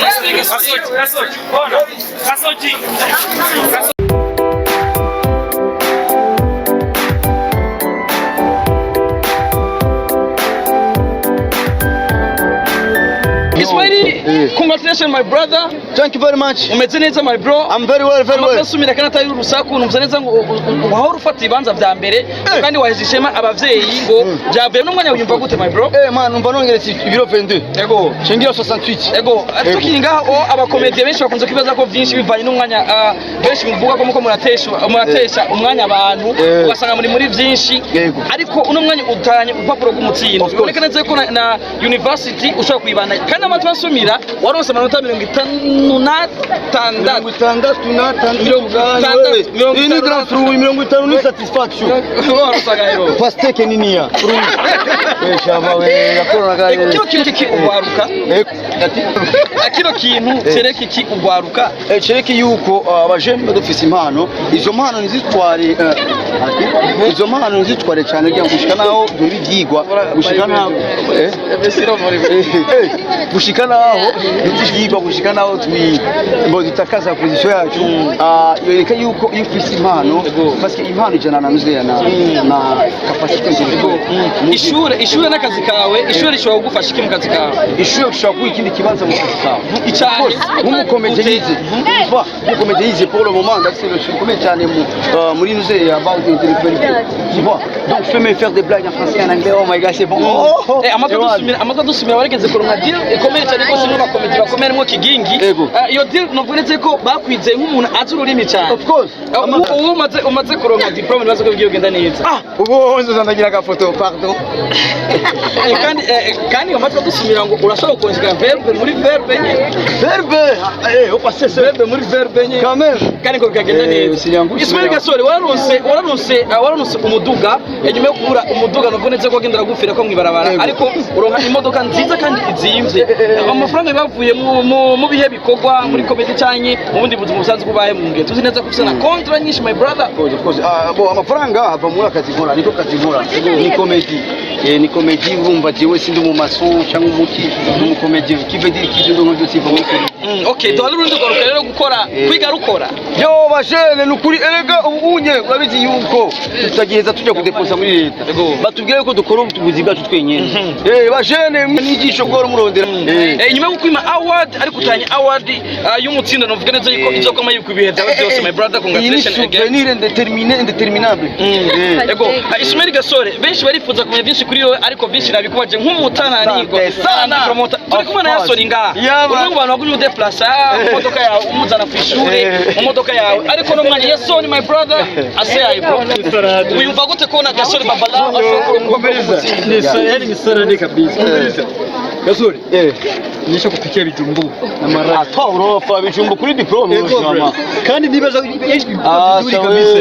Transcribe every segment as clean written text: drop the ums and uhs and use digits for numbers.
Yes, TV. Kasoji, Kasoji, bona, Kasoji. Ismaili, congratulations, my brother. Thank you very much. Umeze neza, my bro? I'm very well, very well. Amasumira kandi atari urusaku, numva neza ngo wahora ufata ibibanza vya mbere kandi waheze ishema abavyeyi ngo byavuye n'umwanya. Wiyumva gute, my bro? Eh man, umva nongeretse ibiro 22. Shingira 68. Ego, tukiri ngaho, abakomediye benshi bakunze kwibaza ko byinshi bivanye n'umwanya, benshi muvuga ko muko muratesha umwanya abantu, ugasanga muri byinshi, ariko uno mwanya utanye urupapuro rw'umutsindo, Of course. biboneka neza ko na university ushobora kuyibana, kandi amatwi asumira waronse amanota 56. 66. 60, mirongo Iyi ni itanu. Grand fruit, 50 ni satisfaction. Waronse agahero. Pastèque niniya. Fruit. Eh shaba we, yakora na Ego, kino kintu kiki ugwaruka? Eh, ati Kino kintu cereka iki ugwaruka? Eh, cereke yuko abajene badufise impano, izo mpano ntizitware, izo mpano ntizitware cyane kugira ngo gushika naho duheba ivyigwa, gushika naho gushika naho duheba ivyigwa, gushika naho twi ngo dutakaza position yacu. Yoreka yuko iyo ufise impano, parce que impano ijana na nuzuye na capacité intellectuelle. Ishure n'akazi kawe, ishure rishobora kugufasha iki mu kazi kawe? Ishure ushobora kuba ikindi kibanza mu kazi kawe. Icyahe? Of course, nk'umukomedi yize, umva, nk'umukomedi yize, pour le moment ndafise le bikomeye cyane mu muri nuze about intellectualité, tu vois. Donc je peux me faire des blagues en français, en anglais. Oh my God, c'est bon, oh. Amatwi adusumira warigeze kuronka deal ikomeye cyane rwose n'abakomedi bakomeye harimo Kigingi. Yego. Iyo deal novuga neza ko bakwizeye nk'umuntu azi ururimi cyane. Of course. Ubu umaze kuronka diplôme, nibaza ko bigiye kugenda neza. Ah, ubu nzoza ndagira agafoto, pardon. Kandi amatwi adusumira ngo urashobora gukonjega verbe muri verbe nye. Verbe, eh, au passé c'est Verbe muri verbe nye. Quand même. Kandi ngo bikagenda neza. Sinyangushye. Ismail Gasore, wararonse umuduga nyuma yo kubura umuduga, novuga neza ko wagendera gupfira ko mwibarabara, ariko uronka imodoka nziza kandi izimvye. Amafaranga bavuye mu bihe bikorwa muri comedy canke mu bundi buzima busanzwe bubaye mu ngendo, tuzi neza ko ufise na contrat nyinshi, my brother. Of course, of course. Ah, bon, amafaranga ava muri akazi nkora, niko kazi nkora ni comedy. Ni comedy. Urumva jewe sindi mu maso cyangwa umuki, ni umukomedi, qui veut dire que ibyo ndonka byose biva muri comedy. Okay, duhana urundi rwaruka rero gukora, kwiga rukora. Yo bajene, ni ukuri erega ubu unye urabizi yuko tutagiheza tujya kudeposa muri leta. Batubwira yuko dukora ubuzi bwacu twenyine. Bajene, mwigisho gukora murondera. Nyuma yo gukwima award, ariko utanye award y'umutsindo, novuga neza yuko izokoma yuko ibihe byawe byose, my brother. Iyi ni Congratulations again. souvenir indéterminé, indéterminable. Ego, Ismail Gasore, benshi barifuza kumenya byinshi kuri wowe, ariko byinshi nabikubaje nk'umutananirwa Asante sana. Promoter. Turi kumwe na Of course. Yasoni ngaha, Yeah, umwe mu bantu bagumye udeplasa mu modoka yawe, umuzana ku ishure mu modoka yawe, ariko no mwanya Yasoni, my brother, aseyaye bro, wiyumva gute kubona Gasore Babala ashobora Kumviriza. Ni yani ni salade kabisa. Umviriza. Gasore, nisha kupikia vitunguu na maharage. Atoa urofa bijumbu kuri diplôme. Ego, bro. Urashama. Kandi nibaza Ah, vizuri sawa. kabisa.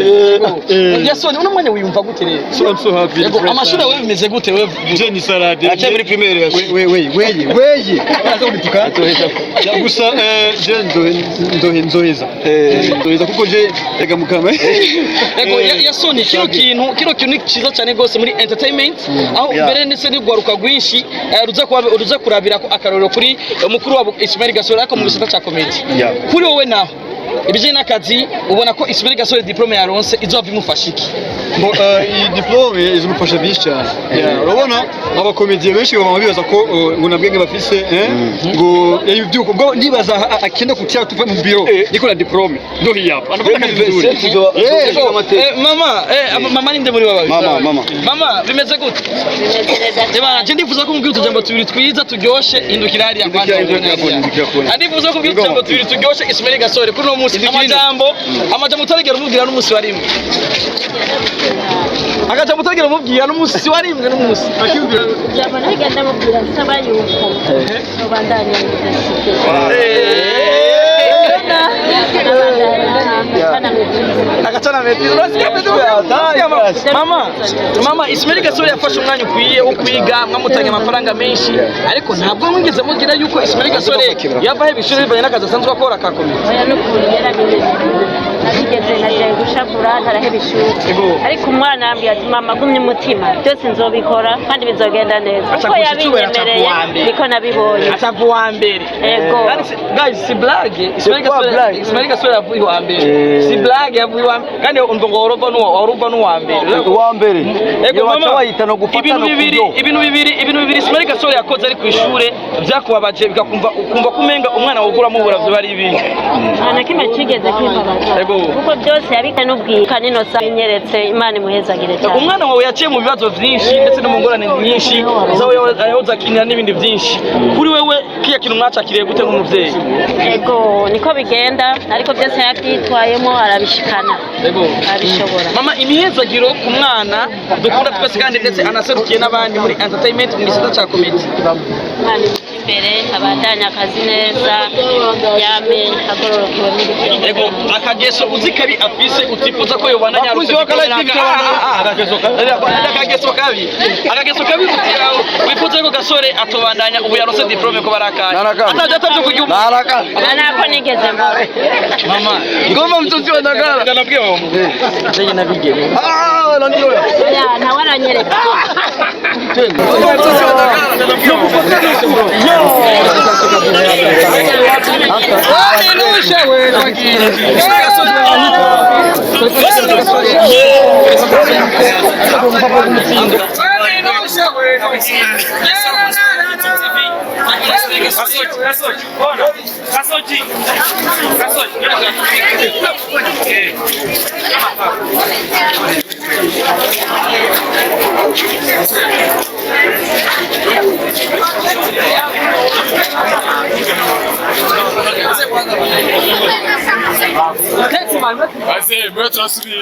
Eh. Yasoni, uno mwanya wiyumva gute rero? So I'm so happy. Ego, amashuri yawe bimeze gute wewe? Je ni salade. Acha muri primaire yashe. We we we we. Aza unitukana. Gusa je ndohe nzoheza. Nzoheza kuko je ega mukama. Ego, Yasoni, kino kintu ni cyiza cyane rwose muri entertainment, aho mbere ndetse n'urwaruka rwinshi ruza kurabira ko akarorero kuri mukuru wabo Ismail Gasore, ariko mu gisata cya comedy. Kuri wowe naho ibijyanye n'akazi, ubona ko Ismail Gasore diplôme yaronse izova imufasha iki? Bo, iyi diplôme izamufasha byinshi cyane. Yeah, urabona abakomediye benshi baba bibaza ko ngo nta bwenge bafise, ngo ibyuko ubwo ndibaza akenda kutia tuve mu biro niko na diplôme ndo hii hapa anafanya kazi vizuri. 2027 Ego, mama, mama ninde muri baba? Mama, mama. Mama, bimeze gute? Bimeze neza. Ebana, je ndifuza ko mubwira utujambo tubiri twiza turyoshe. Indukira hariya kwanza. Indukira, indukira, indukira, indukira. Ndifuza ko mubwira utujambo tubiri turyoshe Ismail Gasore kuri uno munsi, amajambo utarigera umubwira n'umunsi wa rimwe, akajambo utarigera umubwira n'umunsi wa rimwe n'umunsi. Ijambo nahigenda ndamubwira nsaba yuko mubandanya université. Agacana metero, urasiga metero, urasiga mama. Mama, Ismail Gasore yafashe umwanya ukwiye wo kwiga, mwamutanye amafaranga menshi, ariko ntabwo mwigeze mubwira yuko Ismail Gasore yava aheba ishuri bivanye n'akazi asanzwe akora ka comedy? Oya, n'ukuri yarabimenye. Nigeze nagiye gushavura ntaraheba ishuri, ariko umwana yambwiye ati: "Mama, gumye umutima, byose nzobikora kandi bizogenda neza." Aca Uko ku cyubahiro, aca ku yabinyemereye wa mbere. niko nabibonye. Atava uwa mbere. Ego. Kandi guys, si blague. Ismail C'est pas Gasore, blague. Ismail Gasore yavuye uwa mbere. Eh. Si blague, yavuye uwa mbere. Kandi umva ngo waruva n'uwa waruva n'uwa mbere. Uwa mbere. Ego Iyo baca mama, bayita no gufata ibintu no bibiri, kuryo. ibintu bibiri Ismail Gasore yakoze ari ku ishure byakubabaje, bikakumva ukumva kumenga umwana wogura mubura, vyo bari ibihe? Nta na kimwe kigeze kimbabaza, Ego. kuko byose yabika n'ubwika n'inosa inyeretse. Imana imuhezagire cyane. Umwana wawe yaciye mu bibazo vyinshi ndetse no mu ngorane nyinshi zawe yahoze akinira n'ibindi vyinshi. Kuri wewe kiya kintu mwacakiriye gute nk'umuvyeyi? Ego, niko bigenda, ariko byose yabyitwayemo arabishikana. Ego. Arabishobora. Mama, imihezagiro ku mwana dukunda twese kandi ndetse anaserukiye n'abandi muri entertainment mu gisata ca comedy. Imana imujye imbere, abandanye akazi neza, yame agororokewe muri byose. Ego, akageso uzi kabi afise utifuza ko yobana. Bakunzi wa Kala TV, Akageso kabi, akageso kabi wifuza ko Gasore atobandanya ubu yaronse diplome ko barakaye Narakaye. atajya atavyo kugira Naraka. Nta nako nigeze mbona. Mama. Ngoma mtoto wa Ndagala. Ndanabwiye mama jeje nabigeme. Ah, nani oya. Oya, nawe aranyereka. Twende. Ngoma mtoto wa Ndagala. Vas-y, mets transmis.